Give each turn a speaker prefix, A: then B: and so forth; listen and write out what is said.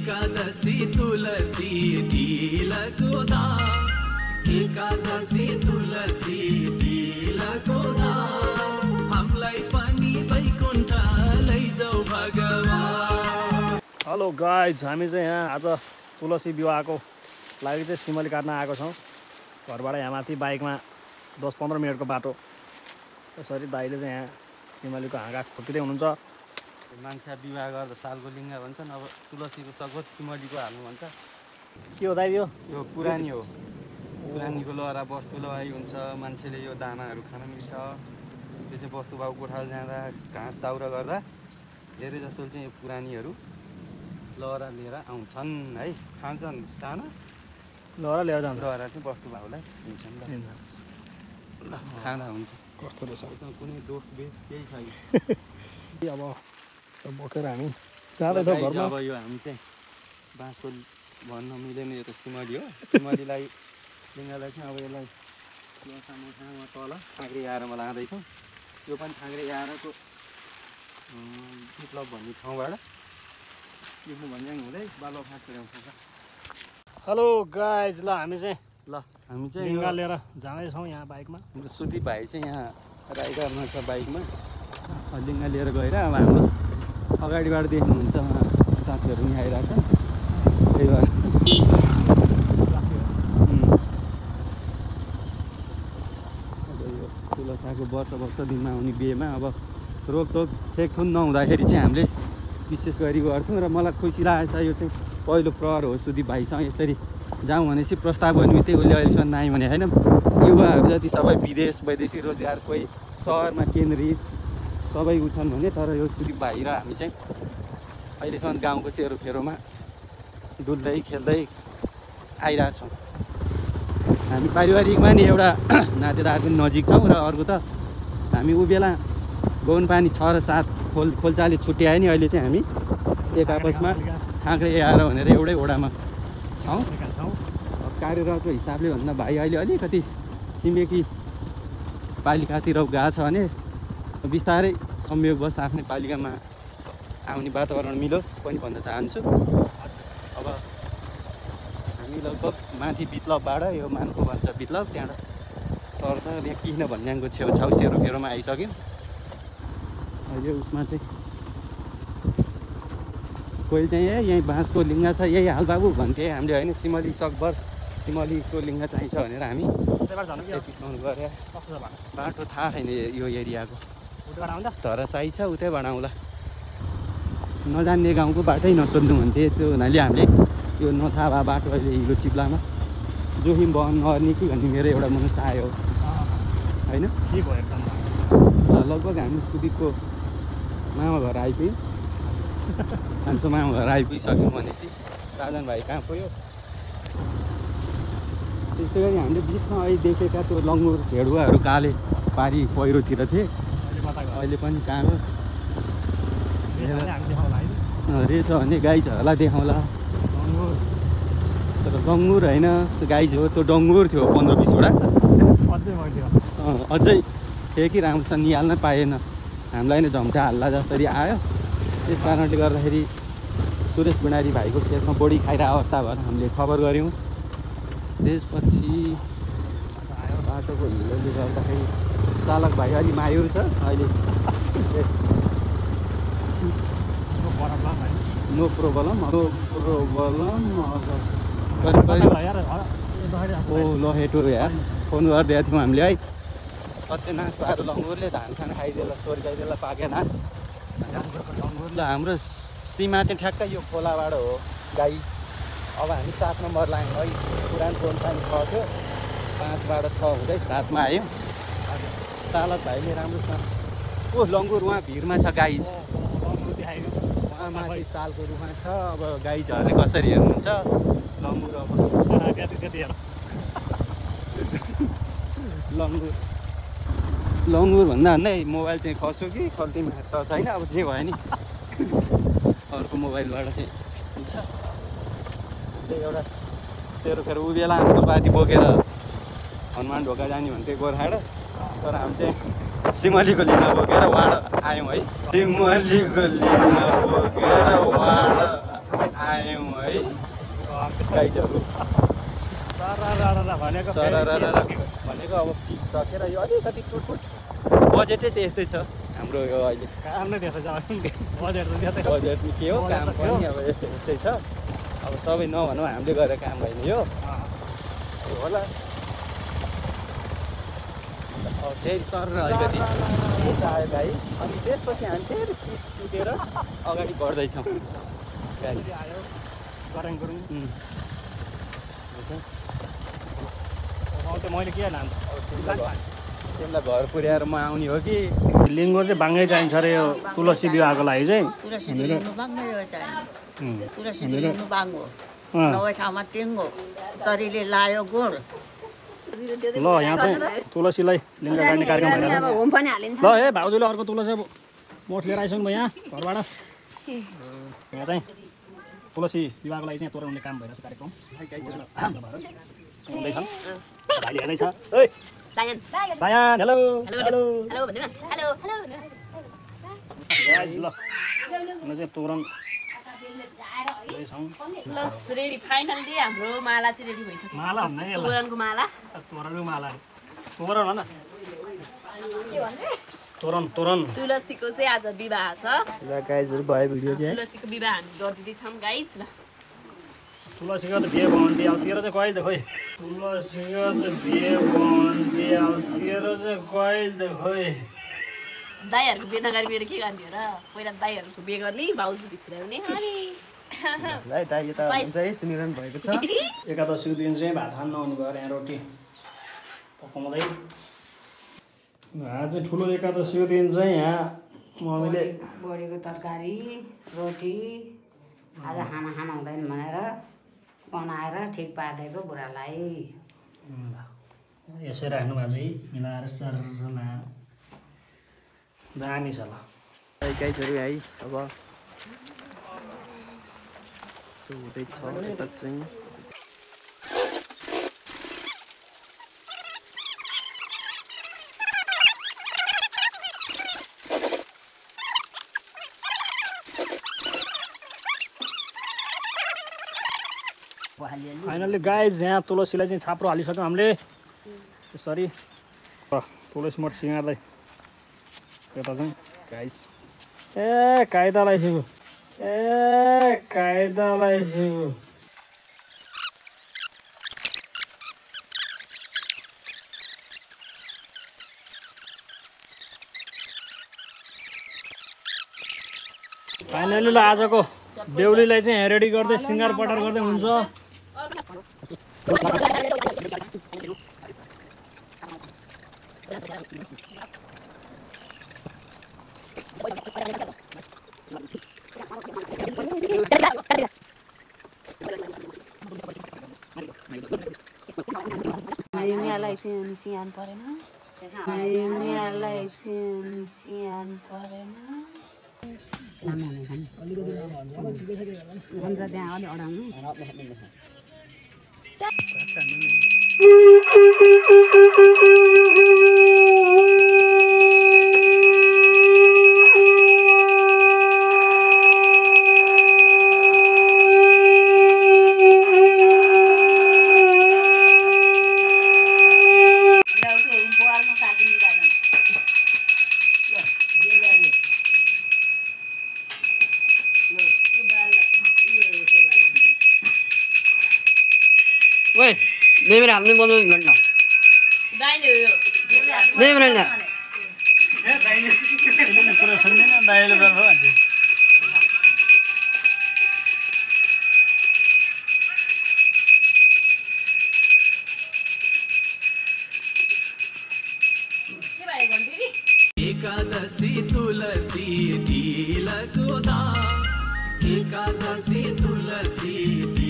A: एकादशी तुलसी तिलको दाम एकादशी तुलसी तिलको दाम हामीलाई पनि वैकुण्ठ लैजाऊ भगवान।
B: हेलो गाइज, हामी चाहिँ यहाँ आज तुलसी विवाहको लागि चाहिँ सिमली काट्न आएको छौँ। घरबाट यहाँ माथि बाइकमा 10-15 मिनटको बाटो। यसरी दाइले चाहिँ यहाँ सिमलीको हाँगा खोटिँदै हुनुहुन्छ।
C: मान्छे विवाह गर्दा सालको लिङ्ग भन्छन्, अब तुलसीको सगोज सिमलीको हाल्नु भन्छ।
B: के हो दाइ यो?
C: यो पुरानी हो, पुरानीको लहरा वस्तु लगाइ हुन्छ। मान्छेले यो दानाहरू खान मिल्छ। त्यो चाहिँ वस्तुभाउ कोठाल जाँदा घाँस दाउरा गर्दा धेरै जसो चाहिँ यो पुरानीहरू लहरा लिएर आउँछन् है, खान्छन् दाना।
B: लहरा लिएर जान्छ,
C: लहरा चाहिँ वस्तुभाउलाई दिन्छन् ल, खाँदा हुन्छ।
B: कस्तो रहेछ?
C: कुनै दोष बेच केही छैन।
B: अब बोकेर हामी जाँदैछौँ घरमा।
C: अब यो हामी चाहिँ बाँसको भन्न मिलेन, यो त सिमली हो। सिमलीलाई लिङ्गलाई चाहिँ अब यसलाई सानो तल थाङ्ग्रे आएर लाँदैछौँ। यो पनि थाङ्ग्रे आएरको बिप्लब भन्ने ठाउँबाट यो भन्ज्याङ हुँदै बालो फाँटेर आउँछ।
B: हेलो गाइज, ल हामी चाहिँ
C: लिङ्गा
B: लिएर जाँदैछौँ यहाँ बाइकमा।
C: हाम्रो सुदीप भाइ चाहिँ यहाँ राइडरमा छ बाइकमा। लिङ्गा लिएर गएर अब हाम्रो अगाडिबाट देख्नुहुन्छ साथीहरू पनि आइरहेको छ। त्यही भएर अब यो तुलसाको वर्ष दिनमा आउने बिहेमा अब रोकटोक छेकथुन नहुँदाखेरि चाहिँ हामीले विशेष गरी गर्थ्यौँ। र मलाई खुसी लागेको छ, यो चाहिँ पहिलो प्रहर हो सुदीप भाइसँग यसरी जाउँ भनेपछि प्रस्ताव गर्नु थियो। उसले अहिलेसम्म नआइ भने होइन। युवाहरू जति सबै विदेश वैदेशिक रोजगार, कोही सहरमा केन्द्रित सबै उठ्छन् भने, तर यो सुदीप भाइ र हामी चाहिँ अहिलेसम्म गाउँको सेरोफेरोमा डुल्दै खेल्दै आइरहेछौँ। हामी पारिवारिकमा नि एउटा नातेदारको नजिक छौँ, र अर्को त हामी ऊ बेला गौन पानी 6 र 7 खोल्चाले छुट्यायो नि। अहिले चाहिँ हामी एक आपसमा थाङ्ग्रे आएर भनेर एउटै ओडामा छौँ। कार्यरतको हिसाबले भन्दा भाइ अहिले अलिकति छिमेकी पालिकातिर गएको छ भने बिस्तारै संयोगवश आफ्नै पालिकामा आउने वातावरण मिलोस् पनि भन्न चाहन्छु। अब हामी लगभग माथि बिप्लबबाट यो मानको भन्छ बिप्लब, त्यहाँबाट सर्दा यहाँ किन भन्ज्याङको छेउछाउ सेरोफेरोमा आइसक्यौँ। अहिले उसमा चाहिँ कोही चाहिँ यहीँ बाँसको लिङ्गा छ यही हाल बाबु भन्थे। हामीले होइन सिमली सकभर सिमलीको लिङ्गा चाहिन्छ भनेर हामी त्यतिसम्म गरे। बाटो थाहा छैन यो एरियाको, तर साई छ उतैबाट आउँला। नजान्ने गाउँको बाटै नसोध्नु भन्थे। त्यो हुनाले हामीले यो नथाहा भए बाटो अहिले हिलो चिप्लामा जोखिम वहन नगर्ने कि भन्ने मेरो एउटा मनसा आयो होइन। लगभग हामी सुदीपको मामा घर आइपुग्यौँ। कान्छो मामा घर आइपुगिसक्यौँ भनेपछि साधन भाइ कहाँ पुग्यो। त्यसै गरी हामीले बिचमा अहिले देखेका त्यो लङ्गुर भेडुवाहरू काले पारी पहिरोतिर थिए, अहिले पनि कहाँ हो रहेछ भने गाई झरलाई देखाउँला। तर डङ्गुर होइन, त्यो गाई हो, त्यो डङ्गुर थियो 15-20वटा अझै थियो कि राम्रोसँग निहाल्न पाएन। हामीलाई नै झम्टा हाल्ला जसरी आयो। त्यस कारणले गर्दाखेरि सुरेश भण्डारी भाइको खेतमा बढी खाइरहेको अवस्था भएर हामीले खबर गऱ्यौँ। त्यसपछि बाटोको हिलोले गर्दाखेरि चालक भाइ अलि मायुर छ अहिले। नो प्रब्लम ओ ल हेटो यार फोन गरिदिएको थियौँ हामीले है। सत्यनाश पाएर लङ्गुरले धान खान खाइदिएला, सोर्काइदिएला पाकेन। ल हाम्रो सीमा चाहिँ ठ्याक्कै यो खोलाबाट हो गाई। अब हामी 7 नम्बर लाइन है, पुरानो फोन पानी 6 थियो, 5बाट 6 हुँदै 7मा आयौँ। चालक भाइले राम्रोसँग ओ लङ्गुर उहाँ भिरमा छ गाई, उहाँ माथि सालको रुखमा छ। अब गाई झर्ने कसरी हेर्नुहुन्छ लङ्गुर? अब लङ्गुर भन्दै मोबाइल चाहिँ खस्यो कि खल्तीमा छ छैन, अब जे भयो नि अर्को मोबाइलबाट चाहिँ हुन्छ। त्यही एउटा सेरोफेरो ऊ बेला फुलपाती बोकेर हनुमान ढोका जाने भन्थ्यो गोर्खाबाट, तर हामी चाहिँ सिमलीको लिङ्गा बोकेर वहाँ आयौँ है। सिमलीको लिङ्गा बोकेर वहाँ आयौँ है गाइजहरू भनेको अब पिक सकेर यो अलिकति टुटफुट बजेटै त्यस्तै छ हाम्रो यो अहिले
B: काम नै त्यसो छ बजेट त त्यतै
C: बजेट के हो काम पनि अब यस्तै छ अब सबै नभनौँ हामीले गरेर काम होइन यो होला अब फेरि सर अलिकति आयो गाई अनि त्यसपछि हामी फेरि पिच टुटेर अगाडि बढ्दैछौँ गाडी
B: आयो गरङ गरौँ मैले के नाम
C: त्यसलाई घर पुर्याएर म आउने हो कि
B: लिङ्गो चाहिँ बाङ्गै चाहिन्छ अरे यो तुलसी विवाहको लागि चाहिँ ल यहाँ चाहिँ तुलसीलाई लिङ्ग गाड्ने कार्यक्रम भइरहेछ ल हे भाउजूले अर्को तुलसी मोठ लिएर आइसक्नु भयो यहाँ घरबाट यहाँ चाहिँ तुलसी विवाहको लागि चाहिँ तोराउने काम भइरहेछ कार्यक्रम हुँदैछन् भाइले हेर्दैछ है सायान हेलो हेलो ल चाहिँ तोरण
D: रेडी फाइनली हाम्रो माला चाहिँ रेडी भइसक्यो
B: माला भन्दा
D: तोरणको माला
B: तोरणको माला तोरण भन तोरण तोरण
D: तुलसीको चाहिँ आज विवाह छ
C: गाइजहरू भयो भिडियो चाहिँ
D: तुलसीको विवाह हामी गरिदिँदैछौँ गाइज ल
B: तुलसीको त बिहे भन्दी अब तेरो चाहिँ कहिले त खोइ तुलसीको त बिहे भन्दी अब तेरो चाहिँ कहिले त खोइ
D: दाईहरूको बिहे नगरी मेरो के गर्ने हो र पहिला दाईहरूको बिहे गर्ने भाउजू भित्राउने
C: भएको छ
B: एकादशीको दिन चाहिँ भात खान नआउनु भयो यहाँ रोटी पकाउँदै आज चाहिँ ठुलो एकादशीको दिन चाहिँ यहाँ मम्मीले
E: बडीको तरकारी रोटी आज खाना खाना हुँदैन भनेर बनाएर ठिक पारिदिएको बुढालाई
B: यसै राख्नु भएको चाहिँ मिलाएर सरला दामी छ ल
C: गाइजहरू है अब हुँदैछ यता चाहिँ
B: फाइनल्ली गाइज यहाँ तुलसीलाई चाहिँ छाप्रो हालिसक्यौँ हामीले यसरी तुलसी मठ सिँगार्दै यता चाहिँ गाइज ए कायदालाई सिगु ए कायदालाई सिगु फाइनली ल आजको बेहुलीलाई चाहिँ रेडी गर्दै सिँगार पटार गर्दै हुन्छ
D: युनियालाई चाहिँ अनि सियान परेन युनियालाई चाहिँ अनि सियान परेन
E: हुन्छ त्यहाँ अलि अडाउनु
F: ओए देवेर हाल्ने बनाउनु घन्टा
D: दाइले हो
F: देवेर हैन
B: दाइले गर्नु
D: के भयो भन्दिनी
A: एकादशी तुलसी तिलको दाम एकादशी तुलसी